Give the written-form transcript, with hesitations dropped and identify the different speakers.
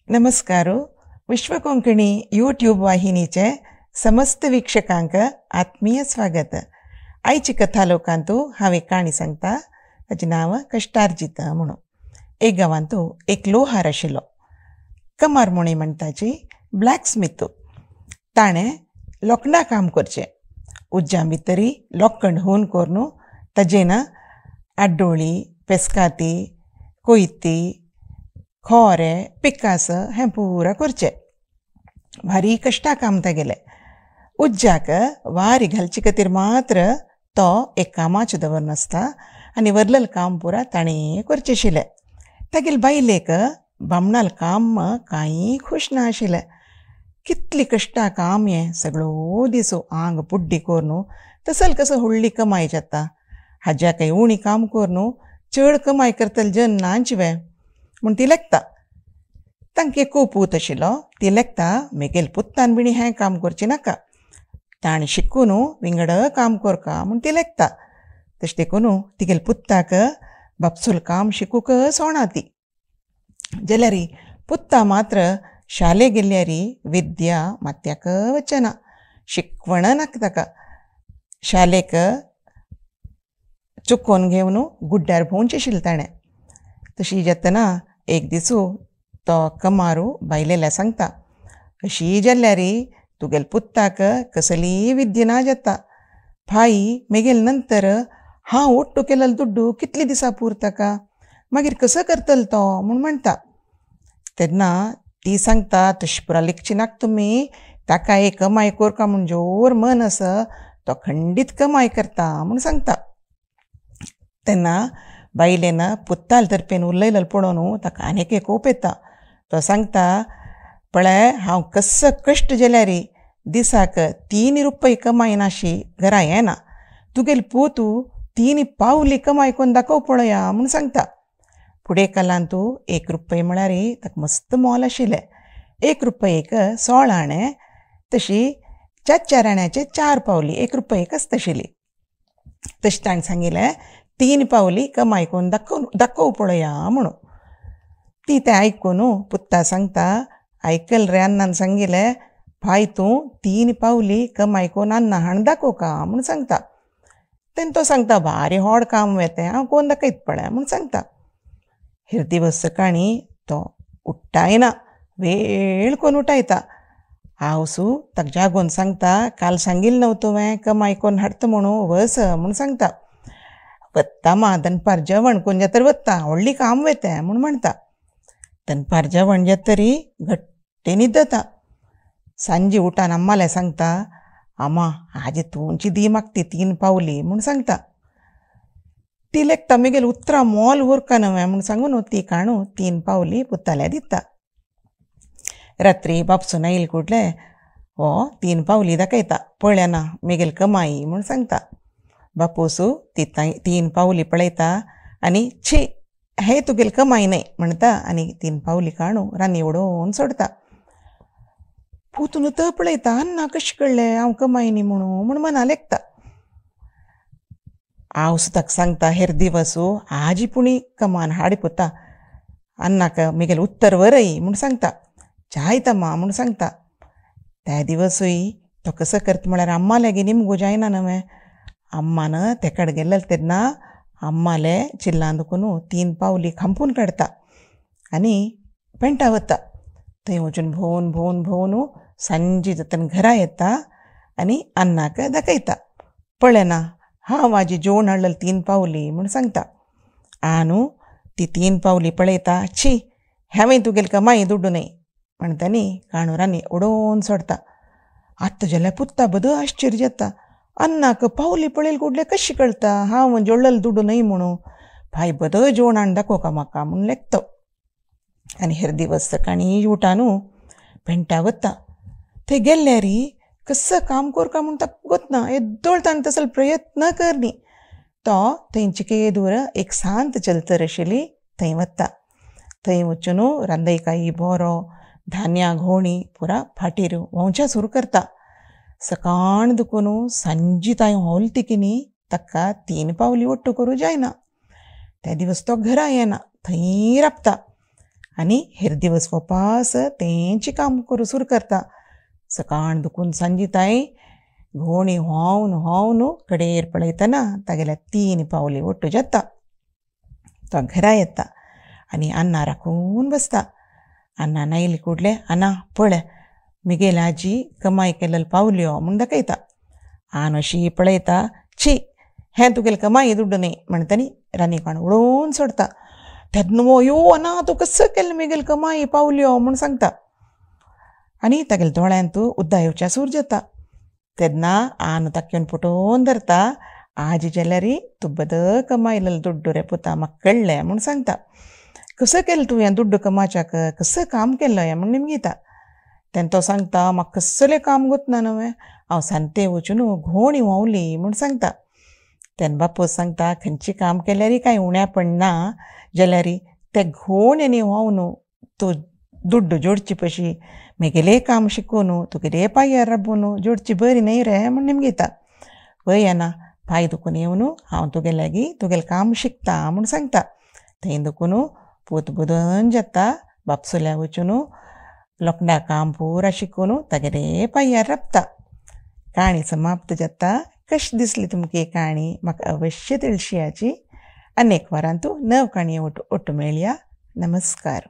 Speaker 1: नमस्कार. विश्व कोंकणी यूट्यूब वाहिनीचे समस्त वीक्षकांक आत्मीय स्वागत. आयची कथा लोकांतू हांव एक काणी सांगता, ताचें नांव कश्टार्जित म्हणून. एक गांवांतू एक लोहार आशिल्लो, कमार म्हणी म्हणटाची ब्लॅक स्मिथ. ताणें लोखणा काम करचें. उज्जां भितरी लोखण हून करून ताजेन आड्डोळी, पेस्काती, कोयती, खोरे, पिकास हें पुरा करचें. भारी कश्टा काम तागेलें. उज्जाक वारी घालचे खातीर मात्र तो एक कामाचो दवरनासता आनी वरलेलें काम पुरा ताणें करचें आशिल्लें. तागेले बायलेक बामणालें काम कांय खूश ना आशिल्लें. कितली कश्टा काम हें, सगळो दीस आंग पुड्डी करून तसल कसो व्हडली कमाय जाता. हाज्याकय उणी काम करून चड कमाय करतले जन नाच वे म्हूण ती लेखता. तांकां एक पूत आशिल्लो. ती लेखता, मेगेल पुत्तान बिणी हें काम करचें नाका, ताणें शिकून विंगड काम करका म्हूण ती लेखता. तशें देखून तिगेले पुत्ताक बापसूल काम शिकूंक सोणा ती. जाल्यार पुत्ता मात्र शाले गेल्यार विद्या मात्याक वचना, शिकवण नाका ताका. शालेक चुकोवन घेवन गुड्ड्यार भोंवचें आशिल्लें ताणें. तशी जातना एक दीस तो कमारू बायलेल्या सांगता, अशी जाल्यार तुगेले पुत्ताक कसलीय विद्या ना जाता. भाई मेगेले नंतर हांव ओट्टू केलेलो दुड्डू कितले दिसां पूर ताका, मागीर कसो करतलो तो म्हूण म्हणटा. तेन्ना ती सांगता, तशें पुरा लेखची नाका तुमी, ताका एक कमाय करका म्हूण जोर मन आसा, तो खंडीत कमाय करता म्हूण सांगता. तेन्ना बायलेन पुत्ताल तर्पेन उलयलें पळोवन ताका आनीक एक कोप येता. तो सांगता, पळय हांव कसो कश्ट जाल्यार दिसाक 3 रुपये कमाय नाशी घरा येना, तुगेले पूत 3 पावली कमाय करून दाखोव पळया म्हूण सांगता. फुडें कालांत 1 रुपये म्हळ्यार ताका मस्त मोल आशिल्लें. 1 रुपयेक 16 आणें, तशी 4-4 आण्याचे 4 पावली 1 रुपयेक आसताशिल्ली. तशें ताणें सांगिल्लें, 3 पावली कमाय करून दाखोव पळया म्हणून. ती तें आयकून पुत्ता सांगता, आयकल रे अन्नान सांगिल्लें, भाय तूं 3 पावली कमाय करून अन्ना हाण दाखोवका म्हूण सांगता. तेन्ना तो सांगता, भारी व्हड काम वेतें, हांव कोण दाखयत पळय म्हूण सांगता. हेर दिवस सकाळीं तो उठ्ठायना, वेळ कोण उठायता. हांव ताका जागोवन सांगता, काल सांगिल्लें न्हू तुवें कमाय करून हाडटा म्हणून, वस म्हूण सांगता. वत्ता मा दनपार जेवण कोण जातर वत्ता, व्हडली काम वेतें म्हूण म्हणटा. दनपार जेवण जातरी घट्टे न्हिदता. सांजे उठान अम्माले सांगता, आमा आजी तुमची दी म्हाका ती 3 पावली म्हूण सांगता. ती लेखता, मेगेले उतरां मोल उरका न्हय म्हूण सांगून ती काणू 3 पावली पुताल्या दिता. रात्री बापसून आयले कुडले हो 3 पावली दाखयता, पळयना मेगेल कमाई म्हूण सांगता. बापूसू ती 3 पावली पळयता आनी छी हे तुगेली कमाई न्हय म्हणटा आनी 3 पावली काणू रान्नी उडोवन सोडटा. पुतून तो पळयता, अन्ना कशें कळ्ळें हांव कमाय न्ही म्हणून म्हूण मना लेखता. हांव ताका सांगता, हेर दिवस आजी पुणी कमान हाड पुता, अन्नाक मेगेलें उत्तर वरय म्हूण सांगता. जायता मा म्हूण सांगता. त्या दिवसूय तो कसो करता म्हळ्यार अम्मा लागीं निमगो जायना न्हय. अम्मान तेकड गेल्ले तेन्ना अम्माले चिल्लान दुखून 3 पावली खांपून काडटा आनी पेंटा वता. थंय वचून भोंवन भोंवन भोंवन सांजे जातना घरा येता आनी अन्नाक दाखयता, पळयना हांव आजी जेवण हाडलें 3 पावली म्हूण सांगता. आनू ती 3 पावली पळयता, छी हांवें तुगेली कमाई दुड्डू न्हय म्हणटा न्ही काणू रान्नी उडोवन सोडटा. आतां जाल्यार पुत्ता बदो आश्चर्य जाता, अन्नाक पावली पळयले कुडले कशी कळटा हांव जोडलेलें दुड्डू न्हय म्हणून, भाय बदो जेवण हाडून दाखोवका म्हाका म्हूण लेखतो. आनी हेर दिवस सकाळीं उठानू पेंटा वता. थंय गेल्यार कसो काम करका म्हूण ताका गोतना, येदोळ ताणें तसो प्रयत्न कर न्ही. तो थंयचे केदूर एक सांत चलतर आशिल्ली थंय वता. थंय वचून रांदयकाई बोरो धान्या घोणी पुरा फाटीर व्हांवच्या सुरू करता. सकाळ दुखून सांजी तांय होल तिकिनी ताका 3 पावली ओट्टू करूं जायना. त्या दिवस तो घरा येना, थंय राबता. आनी हेर दिवस वपास तेंची काम करूं सुरू करता. सकाळ दुखून सांजे ताई घोणी व्हांवन व्हांवन कडेर पळयतना तागेल्या 3 पावली ओट्टू जाता. तो घरा येता आनी अन्ना राखून बसता. अन्ना नायली कुडले अन्ना पळय मिगेल आजी कमाई केलेल पावल्यो म्हूण दाखयता. आन अशी पळयता, छी हें तुगेलें कमाई दुड्डू न्ही म्हणटा न्ही रान्नीकाण उडोवन सोडता. तेन्ना वो यो अना तूं कसो केलें मिगेल कमाई पावल्यो म्हूण सांगता आनी तागेल्या दोळ्यांत उद्दा येवच्या सूर जाता. तेन्ना आन ताका पटोवन धरता, आजी जाल्यार तूं बद कमायलेलो दुड्डू रे पुता म्हाका कळ्ळें म्हूण सांगता. कसो केलें तूं हें दुड्डू कमाच्याक, कसो काम केल्लो हें म्हूण निमगिता. तेन्ना तो सांगता म्हाका कसलें काम गोतना न्हय हांव सांते वचून घोणी व्हांवली म्हूण सांगता. तेन्ना बापूस सांगता खंयचें काम केल्यार कांय उण्यापण ना जाल्यार ते घोण्यांनी व्हांवन तूं दुड्डू जोडची पशी मेगेलें काम शिकून तुगेले पांयार राबून जोडची बरी न्हय रे म्हूण निमगिता. वय ना पांय दुखून येवन हांव तुगे लागीं तुगेलें काम शिकता म्हूण सांगता. थंय दुखून पूत बुदन जाता. बापसुल्या वचून लोखणा काम पुरा शिकून तागेले पांयार राबता. काणी समाप्त जाता. कशी दिसली तुमकां ही काणी म्हाका अवश्य तिळशियाची. अनेक वारांतू नव काणये ओट्टू मेळया. नमस्कार.